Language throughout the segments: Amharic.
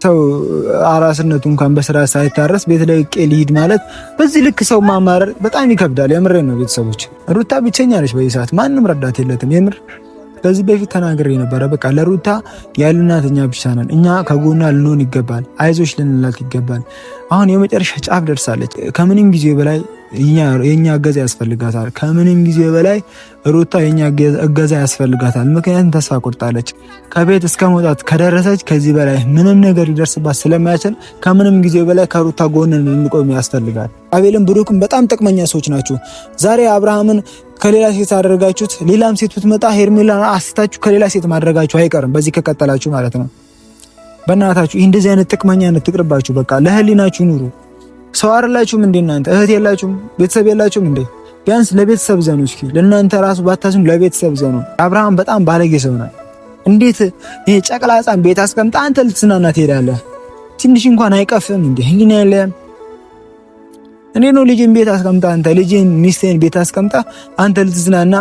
ሰው አራስነቱ እንኳን በስራ ሳይታረስ ቤት ለቅቄ ልሂድ ማለት በዚህ ልክ ሰው ማማረር በጣም ይከብዳል። የምሬ ነው ቤተሰቦች። ሩታ ብቸኛ ነች በዚህ ሰዓት፣ ማንም ረዳት የለትም። የምር ከዚህ በፊት ተናግሬ ነበረ። በቃ ለሩታ ያሉናት እኛ ብቻ ነን። እኛ ከጎኗ ልንሆን ይገባል። አይዞሽ ልንላት ይገባል። አሁን የመጨረሻ ጫፍ ደርሳለች። ከምንም ጊዜ በላይ የኛ እገዛ ያስፈልጋታል። ከምንም ጊዜ በላይ ሩታ የኛ እገዛ ያስፈልጋታል። ምክንያቱም ተስፋ ቆርጣለች። ከቤት እስከ መውጣት ከደረሰች ከዚህ በላይ ምንም ነገር ሊደርስባት ስለማይችል ከምንም ጊዜ በላይ ከሩታ ጎን ልንቆም ያስፈልጋል። አቤልም ብሩክም በጣም ጥቅመኛ ሰዎች ናቸው። ዛሬ አብርሃምን ከሌላ ሴት አደረጋችሁት፣ ሌላም ሴት ብትመጣ ሄርሜላን አስታችሁ ከሌላ ሴት ማድረጋችሁ አይቀርም፣ በዚህ ከቀጠላችሁ ማለት ነው። በእናታችሁ ይህ እንደዚህ አይነት ጥቅመኛነት ትቅርባችሁ። በቃ ለህሊናችሁ ኑሩ። ሰው አይደላችሁም እንዴ እናንተ? እህት የላችሁም? ቤተሰብ የላችሁም እንዴ? ቢያንስ ለቤተሰብ ዘኑ እስኪ። ለእናንተ ራሱ ባታዝኑ ለቤተሰብ ዘኑ። አብርሃም በጣም ባለጌ ሰው ነው። እንዴት ይሄ ጨቅላ ሕፃን ቤት አስቀምጣ አንተ ልትዝናና ትሄዳለህ? ትንሽ እንኳን አይቀፍም እንዴ? ህሊና የለህም? እኔ ነው ልጅን ቤት አስቀምጣ አንተ ልጅን ሚስቴን ቤት አስቀምጣ አንተ ልትዝናና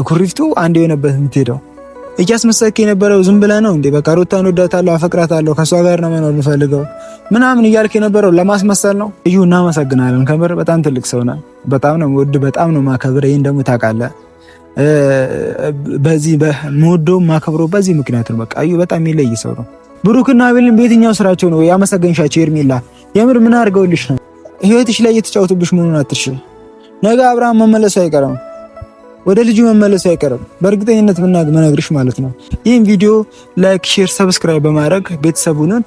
ኩሪፍቱ አንድ የሆነበት የምትሄደው እያስመሰልክ የነበረው ዝም ብለህ ነው እንዴ? በቃ ሩታን ወዳታለሁ፣ አፈቅራታለሁ፣ ከእሷ ጋር ነው መኖር የምፈልገው ምናምን እያልክ የነበረው ለማስመሰል ነው። እዩ፣ እናመሰግናለን። ከምር በጣም ትልቅ ሰው ነህ። በጣም ነው ወድ፣ በጣም ነው ማከብር። ይሄን ደግሞ ታውቃለህ። በዚህ በምወደው ማከብረው በዚህ ምክንያት ነው። በቃ እዩ በጣም የሚለይ ሰው ነው። ብሩክና አቤልን በየትኛው ስራቸው ነው ያመሰገንሻቸው? ሄርሜላ የምር ምን አድርገውልሽ ነው? ህይወትሽ ላይ እየተጫወቱብሽ መሆኑን አትርሽ። ነገ አብርሃም መመለሱ አይቀርም። ወደ ልጁ መመለሱ አይቀርም። በእርግጠኝነት ምነግርሽ ማለት ነው። ይህን ቪዲዮ like፣ share፣ subscribe በማድረግ ቤተሰቡንን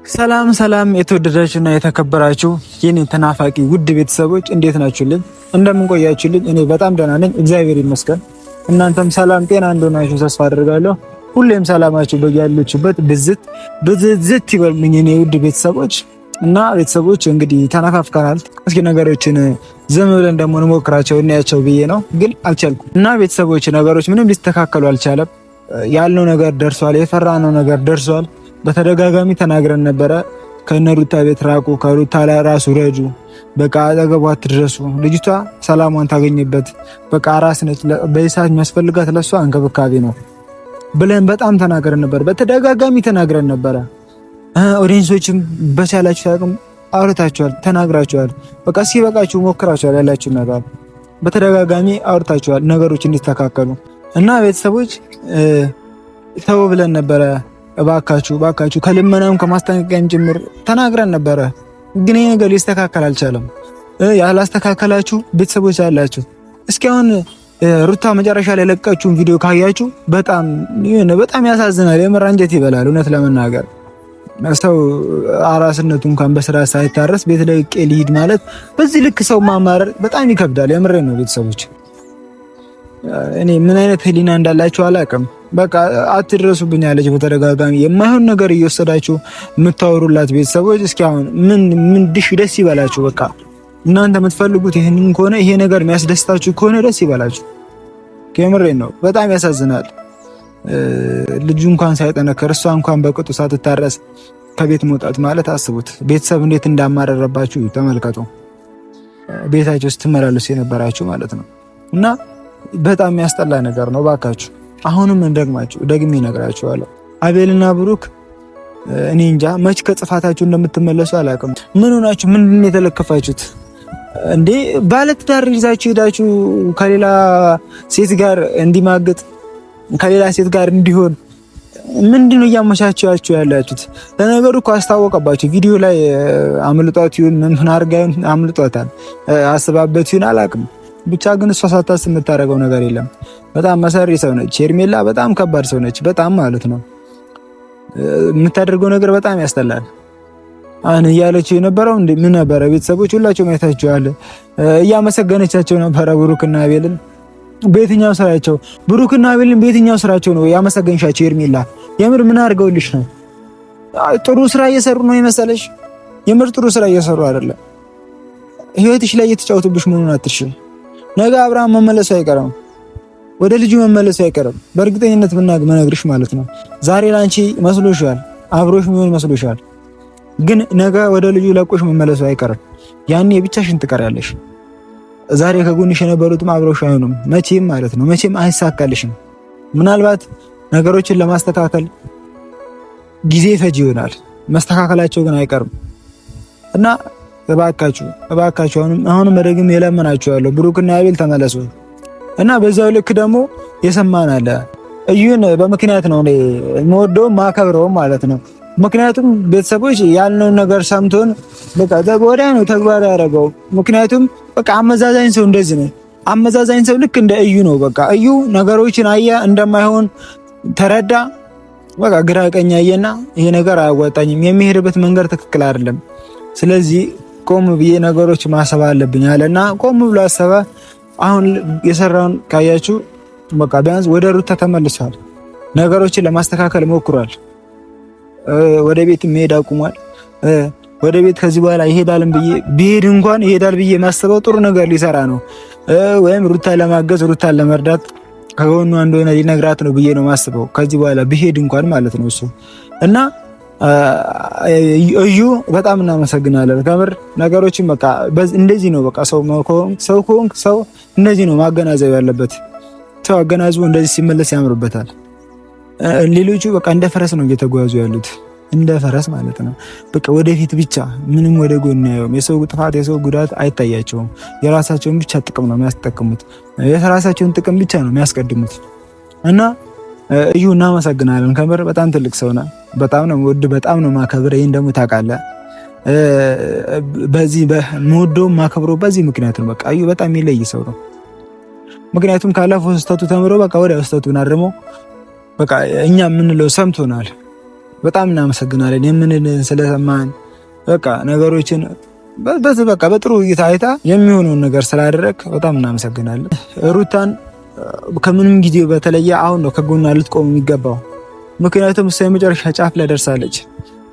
ሰላም ሰላም፣ የተወደዳችሁና የተከበራችሁ የኔ ተናፋቂ ውድ ቤተሰቦች እንዴት ናችሁልኝ? እንደምን ቆያችሁልኝ? እኔ በጣም ደህና ነኝ፣ እግዚአብሔር ይመስገን። እናንተም ሰላም ጤና እንደሆናችሁ ተስፋ አድርጋለሁ። ሁሌም ሰላማችሁ በያላችሁበት ብዝት ብዝት ይበልልኝ የኔ ውድ ቤተሰቦች። እና ቤተሰቦች እንግዲህ ተነፋፍቀናል። እስኪ ነገሮችን ዝም ብለን ደግሞ እንሞክራቸው እናያቸው ብዬ ነው፣ ግን አልቻልኩም። እና ቤተሰቦች ነገሮች ምንም ሊስተካከሉ አልቻለም። ያልነው ነገር ደርሷል፣ የፈራነው ነገር ደርሷል። በተደጋጋሚ ተናግረን ነበረ። ከነሩታ ቤት ራቁ፣ ከሩታ ላይ ራሱ ረጁ፣ በቃ አጠገቧ አትድረሱ፣ ልጅቷ ሰላሟን ታገኝበት፣ በቃ ራስ ነች፣ በዚህ ሰዓት የሚያስፈልጋት ለሷ እንክብካቤ ነው ብለን በጣም ተናግረን ነበር። በተደጋጋሚ ተናግረን ነበረ። audience ኦችም በቻላችሁ አቅም አውርታችኋል፣ ተናግራችኋል። በቃ ሲበቃችሁ ሞክራችኋል። ያላችሁ ነገር በተደጋጋሚ አውርታችኋል፣ ነገሮች እንዲስተካከሉ እና ቤተሰቦች ተው ብለን ነበረ። እባካችሁ እባካችሁ ከልመናም ከማስጠንቀቂያም ጭምር ተናግረን ነበረ። ግን ይሄ ነገር ሊስተካከል አልቻለም። ያላስተካከላችሁ ቤተሰቦች አላችሁ። እስኪ አሁን ሩታ መጨረሻ ላይ የለቀችውን ቪዲዮ ካያችሁ በጣም በጣም ያሳዝናል። የምር አንጀት ይበላል እውነት ለመናገር ሰው አራስነቱ እንኳን በስራ ሳይታረስ ቤት ለቅቄ ልሂድ ማለት በዚህ ልክ ሰው ማማረር በጣም ይከብዳል። የምሬ ነው ቤተሰቦች፣ እኔ ምን አይነት ህሊና እንዳላችሁ አላውቅም። በቃ አትድረሱብኝ ያለች በተደጋጋሚ የማይሆን ነገር እየወሰዳችሁ የምታወሩላት ቤተሰቦች፣ እስኪ አሁን ምን ምን ድሽ ደስ ይበላችሁ። በቃ እናንተ የምትፈልጉት ይህንን ከሆነ ይሄ ነገር የሚያስደስታችሁ ከሆነ ደስ ይበላችሁ። የምሬ ነው። በጣም ያሳዝናል። ልጁ እንኳን ሳይጠነከር እሷ እንኳን በቅጡ ሳትታረስ ከቤት መውጣት ማለት አስቡት። ቤተሰብ እንዴት እንዳማረረባችሁ ተመልከቱ። ቤታችሁ ስትመላለሱ የነበራችሁ ማለት ነው። እና በጣም የሚያስጠላ ነገር ነው። ባካችሁ አሁንም እንደግማችሁ ደግሜ እነግራችኋለሁ። አቤልና ብሩክ እኔ እንጃ መች ከጥፋታችሁ እንደምትመለሱ አላውቅም። ምን ሆናችሁ? ምንድን የተለከፋችሁት እንዴ? ባለትዳር ይዛችሁ ሄዳችሁ ከሌላ ሴት ጋር እንዲማግጥ ከሌላ ሴት ጋር እንዲሆን ምንድን ነው እያመቻቻችሁ ያላችሁት? ለነገሩ እኮ አስታወቀባችሁ። ቪዲዮ ላይ አምልጧት ይሁን ምን አድርጋ ይሁን አምልጧታል። አስባበት ይሁን አላውቅም። ብቻ ግን እሷ ሳታስብ የምታደርገው ነገር የለም። በጣም መሰሪ ሰው ነች ሄርሜላ። በጣም ከባድ ሰው ነች። በጣም ማለት ነው የምታደርገው ነገር በጣም ያስጠላል። አን እያለችው የነበረው ምን ነበረ? ቤተሰቦች ሁላቸው ማየታችኋል። እያመሰገነቻቸው ነበረ ብሩክና አቤልን በየትኛው ስራቸው ብሩክና አቤልን በየትኛው ስራቸው ነው ያመሰገንሻቸው? ሄርሜላ የምር ምን አድርገውልሽ ነው? ጥሩ ስራ እየሰሩ ነው የመሰለሽ? የምር ጥሩ ስራ እየሰሩ አይደለም። ህይወትሽ ላይ እየተጫወቱብሽ መሆኑን አትርሽ። ነገ አብርሃም መመለሱ አይቀርም፣ ወደ ልጁ መመለሱ አይቀርም። በእርግጠኝነት ምነግርሽ ማለት ነው። ዛሬ ላንቺ መስሎሻል፣ አብሮሽ የሚሆን መስሎሻል። ግን ነገ ወደ ልጁ ለቆሽ መመለሱ አይቀርም። ያኔ ብቻሽን ትቀሪያለሽ። ዛሬ ከጎንሽ የነበሩትም አብረውሽ አይሆኑም መቼም ማለት ነው። መቼም አይሳካልሽም። ምናልባት ነገሮችን ለማስተካከል ጊዜ ፈጅ ይሆናል። መስተካከላቸው ግን አይቀርም እና እባካችሁ እባካችሁ አሁንም ደግሜ እለምናችኋለሁ ብሩክና አቤል ተመለሱ። እና በዛው ልክ ደግሞ የሰማን አለ እዩን በምክንያት ነው እኔ የምወደውም ማከብረውም ማለት ነው። ምክንያቱም ቤተሰቦች ያልነውን ነገር ሰምቶን በቃ ወዲያ ነው ተግባር ያደረገው። ምክንያቱም በቃ አመዛዛኝ ሰው እንደዚህ ነው። አመዛዛኝ ሰው ልክ እንደ እዩ ነው። በቃ እዩ ነገሮችን አየ፣ እንደማይሆን ተረዳ። በቃ ግራ ቀኝ አየና ይሄ ነገር አያዋጣኝም፣ የሚሄድበት መንገድ ትክክል አይደለም፣ ስለዚህ ቆም ብዬ ነገሮች ማሰብ አለብኝ አለና ቆም ብሎ አሰበ። አሁን የሰራውን ካያችሁ በቃ ቢያንስ ወደ ሩታ ተመልሷል። ነገሮችን ለማስተካከል ሞክሯል። ወደ ቤት መሄድ አቁሟል። ወደ ቤት ከዚህ በኋላ ይሄዳልም ብዬ ቢሄድ እንኳን ይሄዳል ብዬ ማስበው ጥሩ ነገር ሊሰራ ነው ወይም ሩታ ለማገዝ ሩታን ለመርዳት ከጎኗ እንደሆነ ሊነግራት ነው ብዬ ነው ማስበው። ከዚህ በኋላ ቢሄድ እንኳን ማለት ነው እሱ እና እዩ በጣም እናመሰግናለን። ከምር ነገሮችን በቃ እንደዚህ ነው። በቃ ሰው ሰው ከሆንክ ሰው እንደዚህ ነው ማገናዘብ ያለበት። ሰው አገናዝቦ እንደዚህ ሲመለስ ያምርበታል። ሌሎቹ በቃ እንደ ፈረስ ነው እየተጓዙ ያሉት፣ እንደ ፈረስ ማለት ነው። በቃ ወደፊት ብቻ ምንም ወደ ጎን አያዩም። የሰው ጥፋት የሰው ጉዳት አይታያቸውም። የራሳቸውን ብቻ ጥቅም ነው የሚያስጠቅሙት። የራሳቸውን ጥቅም ብቻ ነው የሚያስቀድሙት እና እዩ እናመሰግናለን። ከምር በጣም ትልቅ ሰው ነህ። በጣም ነው ወድ በጣም ነው ማከብር። ይሄን ደግሞ ታውቃለህ። በዚህ በምወደው ማከብረው በዚህ ምክንያት ነው። በቃ እዩ በጣም የሚለይ ሰው ነው። ምክንያቱም ካለፈው ስህተቱ ተምሮ በቃ ወዲያው ስህተቱን አርሞ በቃ እኛ የምንለው ሰምቶናል። በጣም እናመሰግናለን የምንልን ስለሰማን በቃ ነገሮችን በቃ በጥሩ እይታ አይታ የሚሆነውን ነገር ስላደረግ በጣም እናመሰግናለን። ሩታን ከምንም ጊዜ በተለየ አሁን ነው ከጎኗ ልትቆም የሚገባው። ምክንያቱም እሷ የመጨረሻ ጫፍ ላይ ደርሳለች።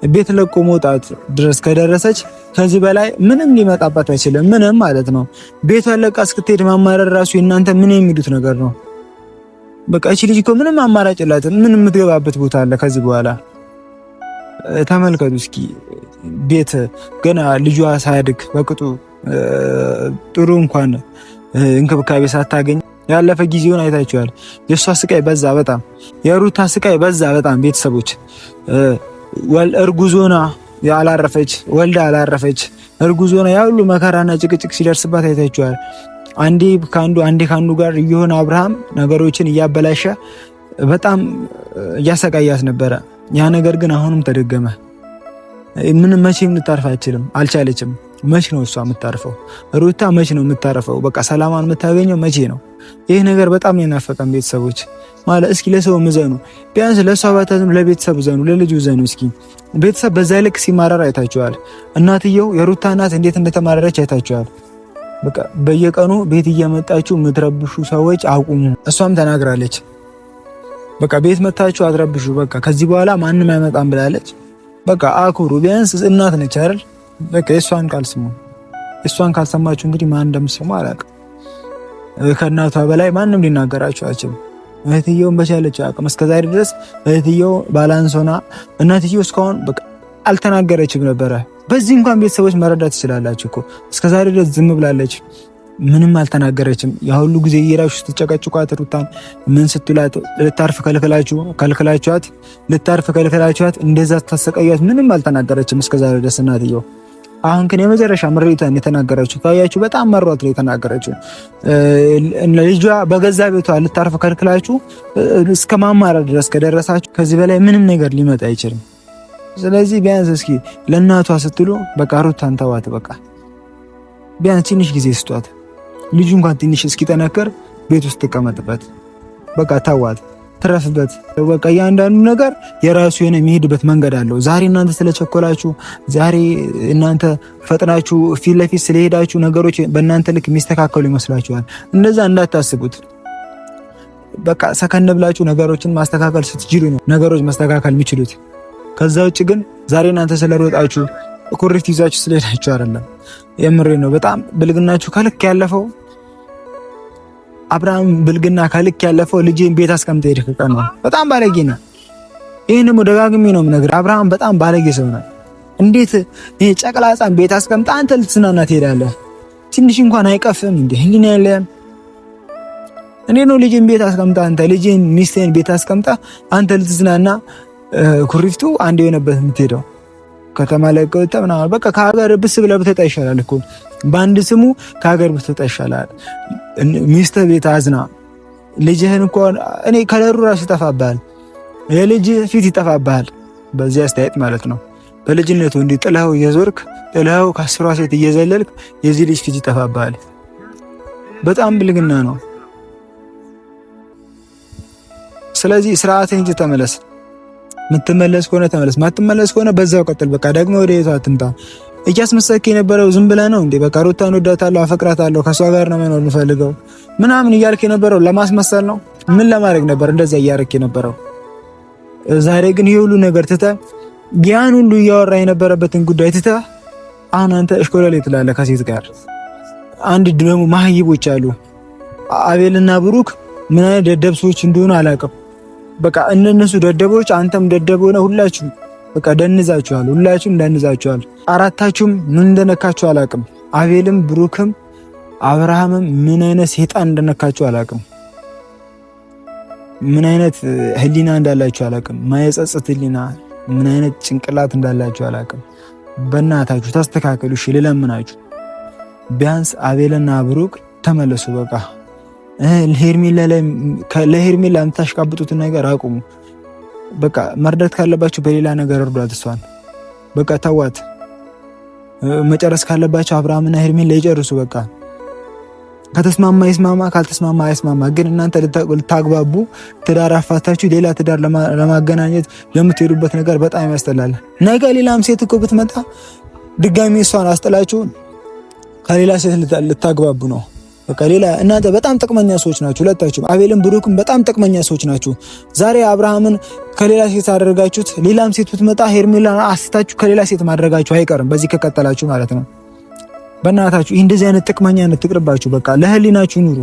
ቤት ለቆ መውጣት ድረስ ከደረሰች ከዚህ በላይ ምንም ሊመጣባት አይችልም። ምንም ማለት ነው። ቤቷን ለቃ እስክትሄድ ማማረር ራሱ የእናንተ ምን የሚሉት ነገር ነው? በቃ እቺ ልጅ እኮ ምንም አማራጭ የላትም። ምን የምትገባበት ቦታ አለ ከዚህ በኋላ? ተመልከቱ እስኪ ቤት ገና ልጇ ሳያድግ በቅጡ ጥሩ እንኳን እንክብካቤ ሳታገኝ ያለፈ ጊዜውን አይታችኋል። የእሷ ስቃይ በዛ በጣም የሩታ ስቃይ በዛ በጣም ቤተሰቦች እርጉዞና ያላረፈች ወልዳ አላረፈች እርጉዞና ያ ሁሉ መከራና ጭቅጭቅ ሲደርስባት አይታችኋል። አንዴ ከአንዱ አንዴ ከአንዱ ጋር እየሆነ አብርሃም ነገሮችን እያበላሸ በጣም እያሰቃያት ነበረ። ያ ነገር ግን አሁንም ተደገመ። ምንም መቼም ልታርፍ አይችልም አልቻለችም። መች ነው እሷ የምታርፈው? ሩታ መች ነው የምታርፈው? በቃ ሰላማን የምታገኘው መቼ ነው? ይህ ነገር በጣም የናፈቀን ቤተሰቦች ማለት እስኪ ለሰው ምዘኑ፣ ቢያንስ ለእሷ ባታዝኑ ለቤተሰብ ዘኑ፣ ለልጁ ዘኑ። እስኪ ቤተሰብ በዛ ልክ ሲማረር አይታችኋል። እናትየው የሩታ እናት እንዴት እንደተማረረች አይታችኋል። በቃ በየቀኑ ቤት እየመጣችሁ የምትረብሹ ሰዎች አቁሙ። እሷም ተናግራለች። በቃ ቤት መታችሁ አትረብሹ፣ በቃ ከዚህ በኋላ ማንም አይመጣም ብላለች። በቃ አክብሩ። ቢያንስ እናት ነች አይደል? በቃ የእሷን ቃል ስሙ። እሷን ካልሰማችሁ እንግዲህ ማን እንደምትሰሙ አላውቅም። ከእናቷ በላይ ማንም ሊናገራችሁ አይችልም። እህትየውን በቻለች አቅም እስከዛሬ ድረስ እህትየው balance ሆና እናትየው እስካሁን በቃ አልተናገረችም ነበረ። በዚህ እንኳን ቤተሰቦች መረዳት ትችላላችሁ እኮ እስከዛሬ ድረስ ዝም ብላለች። ምንም አልተናገረችም። ያ ሁሉ ጊዜ እየራሹ ስትጨቀጭቋት ሩታን ምን ስትላት ልታርፍ ከልክላችሁ ከልክላችኋት ልታርፍ ከልክላችኋት እንደዛ ስታሰቃያት ምንም አልተናገረችም እስከዛሬ ድረስ እናትየው። አሁን ግን የመጨረሻ ምሬቷን የተናገረችው ካያችሁ በጣም መሯት ነው የተናገረችው። ልጇ በገዛ ቤቷ ልታርፍ ከልክላችሁ እስከ ማማረር ድረስ ከደረሳችሁ ከዚህ በላይ ምንም ነገር ሊመጣ አይችልም። ስለዚህ ቢያንስ እስኪ ለእናቷ ስትሉ በቃ ሩታን ተዋት፣ በቃ ቢያንስ ትንሽ ጊዜ ስጧት። ልጁ እንኳን ትንሽ እስኪጠነክር ቤት ውስጥ ትቀመጥበት። በቃ ተዋት፣ ትረፍበት። በቃ እያንዳንዱ ነገር የራሱ የሆነ የሚሄድበት መንገድ አለው። ዛሬ እናንተ ስለቸኮላችሁ፣ ዛሬ እናንተ ፈጥናችሁ ፊት ለፊት ስለሄዳችሁ ነገሮች በእናንተ ልክ የሚስተካከሉ ይመስላችኋል። እንደዛ እንዳታስቡት። በቃ ሰከን ብላችሁ ነገሮችን ማስተካከል ስትችሉ ነው ነገሮች መስተካከል የሚችሉት። ከዛ ውጭ ግን ዛሬ እናንተ ስለሮጣችሁ ኩሪፍት ይዛችሁ ስለሄዳችሁ አይደለም። የምሬ ነው። በጣም ብልግናችሁ ከልክ ያለፈው አብርሃም ብልግና ከልክ ያለፈው ልጄን ቤት አስቀምጠህ ሄድክ ቀን ነው። በጣም ባለጌ ነው። ይህን ደግሞ ደጋግሜ ነው የምነግርህ። አብርሃም በጣም ባለጌ ሰው ነው። እንዴት ይሄ ጨቅላ ሕፃን ቤት አስቀምጠህ አንተ ልትዝናና ትሄዳለህ? ትንሽ እንኳን አይቀፍም እንዴ? ህሊና የለህም? እንዴ ነው ልጄን ቤት አስቀምጠህ አንተ ልጄን ሚስትህን ቤት አስቀምጠህ አንተ ልትዝናና ኩሪፍቱ አንድ የሆነበት የምትሄደው? ከተማ ለቀህ ወጥተህ ምናምን በቃ ከሀገር ብስ ብለህ ብትወጣ ይሻላል እኮ በአንድ ስሙ ከሀገር ብትወጣ ይሻላል። ሚስትህ ቤት አዝና ልጅህን እንኳን እኔ ከለሩ ራሱ ይጠፋብሃል፣ የልጅህ ፊት ይጠፋብሃል። በዚህ አስተያየት ማለት ነው። በልጅነቱ እንዲህ ጥለኸው እየዞርክ ጥለኸው ከአስሯ ሴት እየዘለልክ የዚህ ልጅ ፊት ይጠፋብሃል። በጣም ብልግና ነው። ስለዚህ ስርዓትን እንጂ ተመለስ። የምትመለስ ከሆነ ተመለስ፣ ማትመለስ ከሆነ በዛው ቀጥል። በቃ ደግሞ ወደ የቷ አትምጣ። እያስመሰልክ የነበረው ዝም ብለህ ነው እንዴ? በቃ ሩታን ወዳታለሁ፣ አፈቅራታለሁ፣ ከእሷ ጋር ነው መኖር የምፈልገው ምናምን እያልክ የነበረው ለማስመሰል ነው? ምን ለማድረግ ነበር እንደዛ እያደረክ የነበረው? ዛሬ ግን ይህ ሁሉ ነገር ትተህ ያን ሁሉ እያወራ የነበረበትን ጉዳይ ትተህ አሁን አንተ እሽኮለሌ ትላለህ ከሴት ጋር። አንድ ደግሞ ማህይቦች አሉ አቤልና ብሩክ ምን አይነት ደደብ ሰዎች እንደሆኑ አላውቅም። በቃ እነሱ ደደቦች፣ አንተም ደደብ ሆነ ሁላችሁም በቃ ደንዛችኋል። ሁላችሁም ደንዛችኋል። አራታችሁም ምን እንደነካችሁ አላውቅም። አቤልም ብሩክም አብርሃምም ምን አይነት ሴጣን እንደነካችሁ አላውቅም። ምን አይነት ህሊና እንዳላችሁ አላውቅም። ማየጸጽት ህሊና፣ ምን አይነት ጭንቅላት እንዳላችሁ አላውቅም። በእናታችሁ ተስተካከሉ። እሺ ልለምናችሁ፣ ቢያንስ አቤልና ብሩክ ተመለሱ። በቃ ለሄርሜላ ላይ ለሄርሜላ የምታሽቃብጡትን ነገር አቁሙ። በቃ መርዳት ካለባችሁ በሌላ ነገር እርዷት። እሷን በቃ ተዋት። መጨረስ ካለባቸው አብርሃምና ሄርሜላ ይጨርሱ። በቃ ከተስማማ ይስማማ፣ ካልተስማማ አይስማማ። ግን እናንተ ልታግባቡ ትዳር አፋታችሁ ሌላ ትዳር ለማገናኘት የምትሄዱበት ነገር በጣም ያስጠላል። ነገ ሌላም ሴት እኮ ብትመጣ ድጋሚ እሷን አስጠላችሁ ከሌላ ሴት ልታግባቡ ነው። በቃ ሌላ እናንተ በጣም ጥቅመኛ ሰዎች ናችሁ ሁለታችሁም፣ አቤልም ብሩክም በጣም ጥቅመኛ ሰዎች ናችሁ። ዛሬ አብርሃምን ከሌላ ሴት አደረጋችሁት፣ ሌላም ሴት ብትመጣ ሄርሜላን አስታችሁ ከሌላ ሴት ማድረጋችሁ አይቀርም፣ በዚህ ከቀጠላችሁ ማለት ነው። በእናታችሁ ይህ እንደዚህ አይነት ጥቅመኛነት ትቅርባችሁ። በቃ ለህሊናችሁ ኑሩ።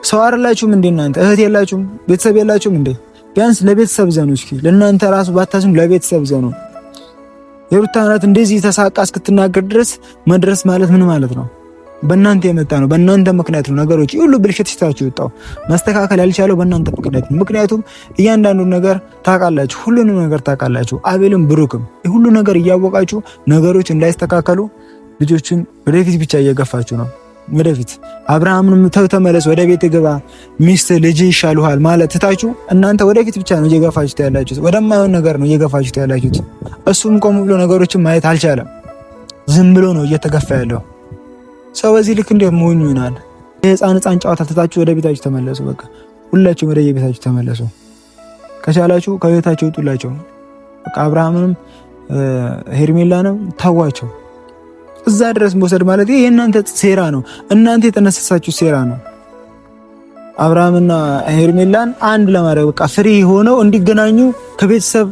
ሰው አይደላችሁም እንዴ እናንተ? እህት የላችሁም? ቤተሰብ የላችሁም እንዴ? ቢያንስ ለቤተሰብ ዘኑ እስኪ። ለእናንተ ራሱ ባታዝኑ ለቤተሰብ ዘኑ። የሩታ እናት እንደዚህ ተሳቃ እስክትናገር ድረስ መድረስ ማለት ምን ማለት ነው? በእናንተ የመጣ ነው። በእናንተ ምክንያት ነው ነገሮች ሁሉ ብልሽት ሽታችሁ የወጣው። መስተካከል ያልቻለው በእናንተ ምክንያት ነው። ምክንያቱም እያንዳንዱ ነገር ታውቃላችሁ፣ ሁሉንም ነገር ታውቃላችሁ። አቤልም ብሩክም ሁሉ ነገር እያወቃችሁ ነገሮች እንዳይስተካከሉ ልጆችን ወደፊት ብቻ እየገፋችሁ ነው። ወደፊት አብርሃምንም ተው ተመለስ፣ ወደ ቤት ግባ፣ ሚስት ልጅ ይሻሉሃል ማለት ትታችሁ እናንተ ወደፊት ብቻ ነው እየገፋችሁት ያላችሁት። ወደማይሆን ነገር ነው እየገፋችሁት ያላችሁት። እሱም ቆም ብሎ ነገሮችን ማየት አልቻለም። ዝም ብሎ ነው እየተገፋ ያለው። ሰው በዚህ ልክ እንዴት መሆኑ ይሆናል? የህፃን ህፃን ጨዋታ ትታችሁ ወደ ቤታችሁ ተመለሱ። በቃ ሁላችሁም ወደ የቤታችሁ ተመለሱ። ከቻላችሁ ከቤታችሁ ውጡላቸው። በቃ አብርሃምንም ሄርሜላንም ታዋቸው። እዛ ድረስ መውሰድ ማለት ይሄ የእናንተ ሴራ ነው። እናንተ የጠነሰሳችሁ ሴራ ነው። አብርሃምና ሄርሜላን አንድ ለማድረግ በቃ free ሆነው እንዲገናኙ ከቤተሰብ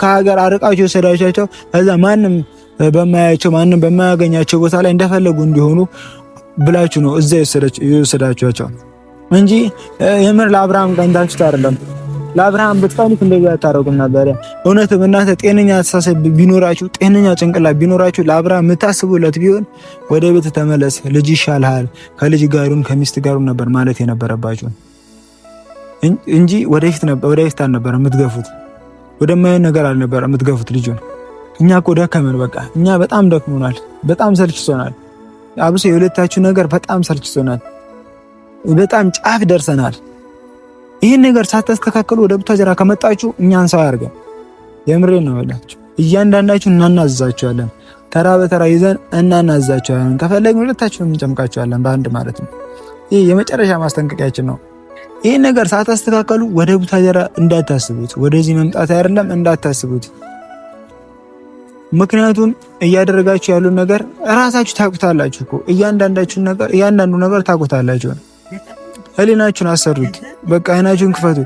ከሀገር አርቃቸው ወሰዳችኋቸው። ከዛ ማንም በማያቸው ማንም በማያገኛቸው ቦታ ላይ እንደፈለጉ እንዲሆኑ ብላችሁ ነው እዛ የወሰዳችኋቸው እንጂ የምር ለአብርሃም ቀንታችሁት አይደለም። ለአብርሃም ብትቀኑት እንደዚህ አታደርጉም ነበር። እውነትም እናንተ ጤነኛ አስተሳሰብ ቢኖራችሁ፣ ጤነኛ ጭንቅላት ቢኖራችሁ፣ ለአብርሃም የምታስቡለት ቢሆን ወደ ቤት ተመለስ፣ ልጅ ይሻልሃል፣ ከልጅ ጋሩን ከሚስት ጋሩን ነበር ማለት የነበረባችሁ እንጂ ወደፊት ወደፊት አልነበረ የምትገፉት፣ ወደማይሆን ነገር አልነበረ የምትገፉት ልጁን። እኛ እኮ ደከመን፣ በቃ እኛ በጣም ደክሞናል፣ በጣም ሰልችቶናል። አብሶ የሁለታችሁ ነገር በጣም ሰልችቶናል፣ በጣም ጫፍ ደርሰናል። ይህን ነገር ሳታስተካከሉ ወደ ቡታጀራ ከመጣችሁ እኛን ሰው አያርገን። የምሬን ነው የምላችሁ። እያንዳንዳችሁ እናናዝዛችኋለን። ተራ በተራ ይዘን እናናዝዛችኋለን። ከፈለግን ሁለታችሁንም እንጨምቃችኋለን በአንድ ማለት ነው። ይህ የመጨረሻ ማስጠንቀቂያችን ነው። ይህን ነገር ሳታስተካከሉ ወደ ቡታጀራ እንዳታስቡት፣ ወደዚህ መምጣት አይደለም እንዳታስቡት። ምክንያቱም እያደረጋችሁ ያሉን ነገር እራሳችሁ ታውቁታላችሁ እኮ እያንዳንዳችሁ ነገር እያንዳንዱ ነገር ታውቁታላችሁ። ህሊናችሁን አሰሩት። በቃ አይናችሁን ክፈቱ።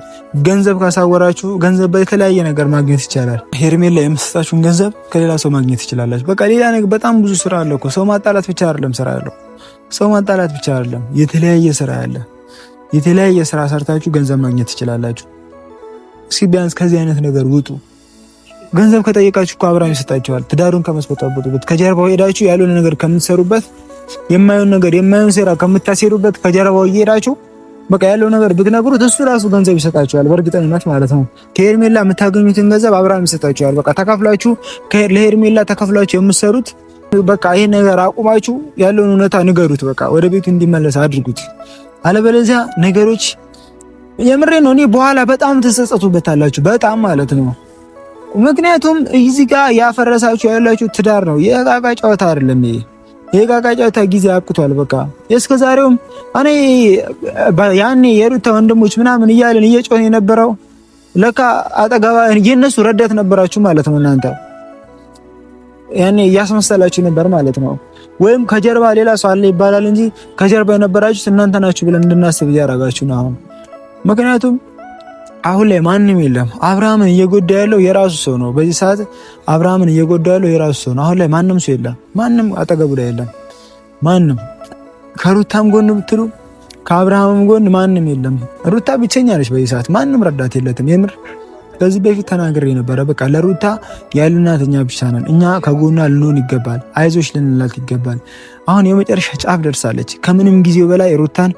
ገንዘብ ካሳወራችሁ ገንዘብ በተለያየ ነገር ማግኘት ይቻላል። ሄርሜላ የምትሰጣችሁን ገንዘብ ከሌላ ሰው ማግኘት ይችላላችሁ። በቃ ሌላ ነገር በጣም ብዙ ስራ አለ እኮ። ሰው ማጣላት ብቻ አይደለም ስራ ያለው። ሰው ማጣላት ብቻ አይደለም፣ የተለያየ ስራ ያለ። የተለያየ ስራ ሰርታችሁ ገንዘብ ማግኘት ትችላላችሁ። እስኪ ቢያንስ ከዚህ አይነት ነገር ውጡ። ገንዘብ ከጠየቃችሁ እኮ አብርሃም ይሰጣችኋል። ትዳሩን ከመስበጣበጡበት ከጀርባው ሄዳችሁ ያልሆነ ነገር ከምትሰሩበት፣ የማይሆን ነገር የማይሆን ሴራ ከምታሴሩበት ከጀርባው እየሄዳችሁ በቃ ያለው ነገር ብትነግሩት እሱ ራሱ ገንዘብ ይሰጣችኋል፣ በእርግጠኝነት ማለት ነው። ከሄርሜላ የምታገኙትን ገንዘብ አብርሃም ይሰጣችኋል። በቃ ተካፍላችሁ ለሄርሜላ ተካፍላችሁ የምትሰሩት በቃ ይሄን ነገር አቁማችሁ ያለውን እውነታ ንገሩት። በቃ ወደ ቤቱ እንዲመለስ አድርጉት። አለበለዚያ ነገሮች የምሬ ነው፣ እኔ በኋላ በጣም ትጸጸቱበታላችሁ፣ በጣም ማለት ነው። ምክንያቱም እዚህ ጋር ያፈረሳችሁ ያላችሁ ትዳር ነው፣ የዕቃቃ ጨዋታ አይደለም ይሄ። የዕቃቃ ጨዋታ ጊዜ አብቅቷል። በቃ እስከ ዛሬውም እኔ ያኔ የሩታ ወንድሞች ምናምን እያለን እየጮህን የነበረው ለካ አጠገባ የእነሱ ረዳት ነበራችሁ ማለት ነው። እናንተ ያኔ እያስመሰላችሁ ነበር ማለት ነው። ወይም ከጀርባ ሌላ ሰው አለ ይባላል እንጂ ከጀርባ የነበራችሁት እናንተ ናችሁ ብለን እንድናስብ እያደረጋችሁ ነው አሁን። ምክንያቱም አሁን ላይ ማንም የለም። አብርሃምን እየጎዳ ያለው የራሱ ሰው ነው። በዚህ ሰዓት አብርሃምን እየጎዳ ያለው የራሱ ሰው ነው። አሁን ላይ ማንም ሰው የለም። ማንም አጠገቡ ላይ የለም። ማንም ከሩታም ጎን ብትሉ ከአብርሃምም ጎን ማንም የለም። ሩታ ብቸኛ ነች በዚህ ሰዓት፣ ማንም ረዳት የለትም። የምር ከዚህ በፊት ተናግሬ ነበረ። በቃ ለሩታ ያሉናት እኛ ብቻ ነን። እኛ ከጎኗ ልንሆን ይገባል። አይዞሽ ልንላት ይገባል። አሁን የመጨረሻ ጫፍ ደርሳለች። ከምንም ጊዜው በላይ ሩታን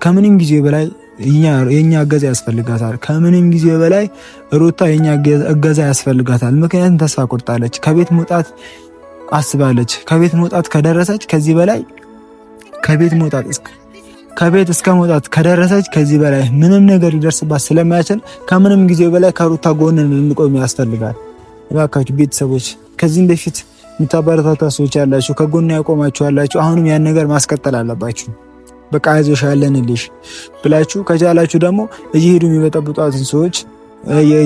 ከምንም ጊዜው በላይ የኛ እገዛ ያስፈልጋታል። ከምንም ጊዜ በላይ ሩታ የኛ እገዛ ያስፈልጋታል። ምክንያቱም ተስፋ ቆርጣለች። ከቤት መውጣት አስባለች። ከቤት መውጣት ከደረሰች ከዚህ በላይ ከቤት መውጣት ከቤት እስከ መውጣት ከደረሰች ከዚህ በላይ ምንም ነገር ሊደርስባት ስለማይችል ከምንም ጊዜ በላይ ከሩታ ጎን ልንቆም ያስፈልጋል። እባካችሁ ቤተሰቦች፣ ከዚህም በፊት የምታበረታታ ሰዎች ያላችሁ፣ ከጎን ያቆማችሁ ያላችሁ፣ አሁንም ያን ነገር ማስቀጠል አለባችሁ። በቃ አይዞሽ ያለንልሽ ብላችሁ ከቻላችሁ ደግሞ እየሄዱ የሚበጠብጧትን ሰዎች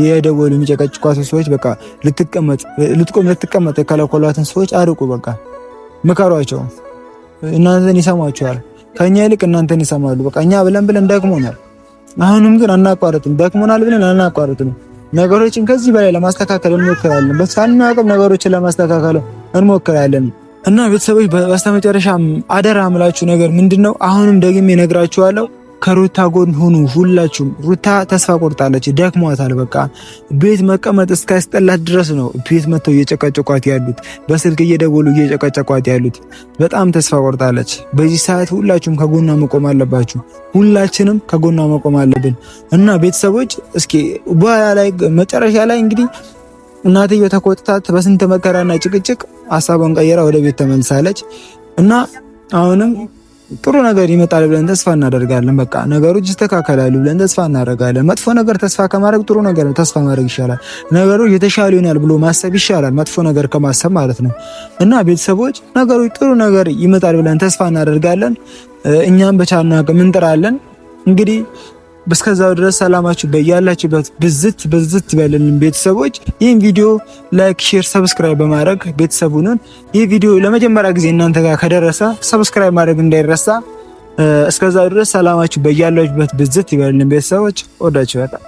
የደወሉ የሚጨቀጭቋትን ሰዎች በቃ ልትቀመጥ ልትቆም ልትቀመጥ የከለከሏትን ሰዎች አርቁ። በቃ ምከሯቸው። እናንተን ይሰማችኋል። ከኛ ይልቅ እናንተን ይሰማሉ። በቃ እኛ ብለን ብለን ደክሞናል። አሁንም ግን አናቋርጥም። ደክሞናል ብለን አናቋርጥም። ነገሮችን ከዚህ በላይ ለማስተካከል እንሞክራለን። በቻልነው አቅም ነገሮችን ለማስተካከል እንሞክራለን። እና ቤተሰቦች በስተመጨረሻ አደራ ምላችሁ ነገር ምንድነው? አሁንም ደግሜ እነግራችኋለሁ፣ ከሩታ ጎን ሁኑ ሁላችሁም። ሩታ ተስፋ ቆርጣለች፣ ደክሟታል። በቃ ቤት መቀመጥ እስካስጠላት ድረስ ነው ቤት መጥተው እየጨቀጨቋት ያሉት፣ በስልክ እየደወሉ እየጨቀጨቋት ያሉት። በጣም ተስፋ ቆርጣለች። በዚህ ሰዓት ሁላችሁም ከጎኗ መቆም አለባችሁ። ሁላችንም ከጎኗ መቆም አለብን። እና ቤተሰቦች እስኪ በኋላ ላይ መጨረሻ ላይ እንግዲህ እናትየው ተቆጥታት በስንት መከራና ጭቅጭቅ ሀሳቧን ቀይራ ወደ ቤት ተመልሳለች። እና አሁንም ጥሩ ነገር ይመጣል ብለን ተስፋ እናደርጋለን። በቃ ነገሮች ይስተካከላሉ ብለን ተስፋ እናደርጋለን። መጥፎ ነገር ተስፋ ከማድረግ ጥሩ ነገር ተስፋ ማድረግ ይሻላል። ነገሮች የተሻሉ ይሆናል ብሎ ማሰብ ይሻላል፣ መጥፎ ነገር ከማሰብ ማለት ነው። እና ቤተሰቦች ነገሮች ጥሩ ነገር ይመጣል ብለን ተስፋ እናደርጋለን። እኛም በቻልነው አቅም እንጥራለን። እንግዲህ እስከዛው ድረስ ሰላማችሁ በያላችሁበት ብዝት ብዝት ይበልልን። ቤተሰቦች ይህን ቪዲዮ like፣ share፣ subscribe በማድረግ ቤተሰቡንን ይህ ቪዲዮ ለመጀመሪያ ጊዜ እናንተ ጋር ከደረሰ subscribe ማድረግ እንዳይረሳ። እስከዛው ድረስ ሰላማችሁ በያላችሁበት ብዝት ይበልልን። ቤተሰቦች ወዳችሁ በጣም